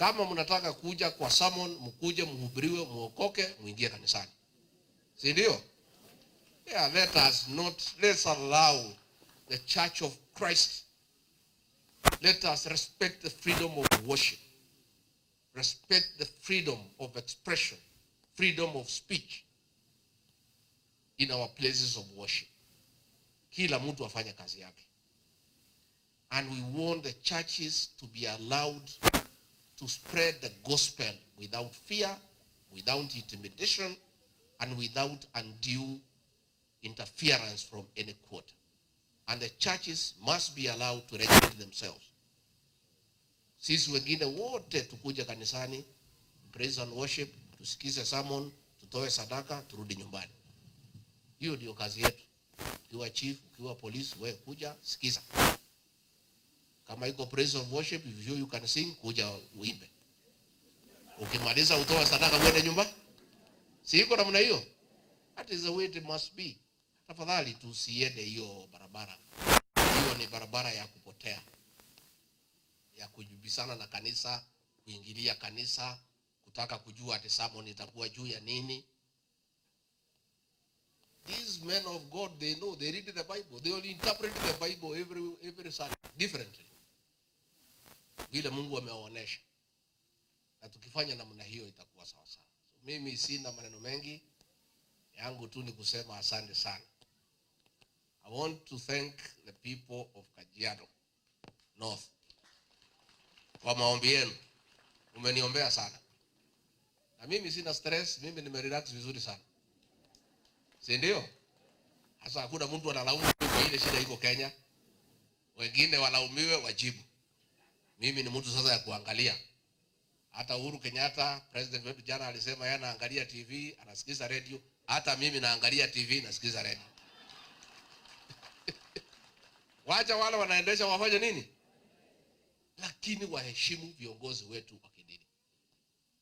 Kama mnataka kuja kwa sermon, mkuje mhubiriwe, muokoke, muingie kanisani, si ndio? Yeah, let us not, let's allow the Church of Christ. Let us respect the freedom of worship, respect the freedom of expression, freedom of speech in our places of worship. Kila mtu afanye kazi yake. And we want the churches to be allowed to spread the gospel without fear, without intimidation, and without undue interference from any quarter. And the churches must be allowed to regulate themselves. Sisi wengine wote tukuje kanisani, praise and worship, tusikize sermon, tutoe sadaka, turudi nyumbani. Hiyo ndio kazi yetu. Ukiwa chief, ukiwa polisi, wewe kuja sikiza. Kama iko praise of worship, if you can sing, kuja uimbe. Ukimaliza utoe sadaka uende nyumba. Si iko namna hiyo? That is the way it must be. Tafadhali tusiende hiyo barabara. Hiyo ni barabara ya kupotea, ya kujibisana na kanisa, kuingilia kanisa, kutaka kujua ati sermon itakuwa juu ya nini. These men of God, they know, they read the Bible, they will interpret the Bible every Sunday differently, vile Mungu amewaonesha, na tukifanya namna hiyo itakuwa sawa sawa. So, mimi sina maneno mengi, yangu tu ni kusema asante sana. I want to thank the people of Kajiado North kwa maombi yenu, umeniombea sana, na mimi sina stress, mimi nimerelax vizuri sana, si ndio? Sasa hakuna mtu analaumu kwa ile shida iko Kenya, wengine walaumiwe wajibu. Mimi ni mtu sasa ya kuangalia. Hata Uhuru Kenyatta president wetu jana alisema yeye anaangalia TV, anasikiza radio. Hata mimi naangalia TV, nasikiza radio. Wacha wale wanaendesha wafanye nini, lakini waheshimu viongozi wetu wa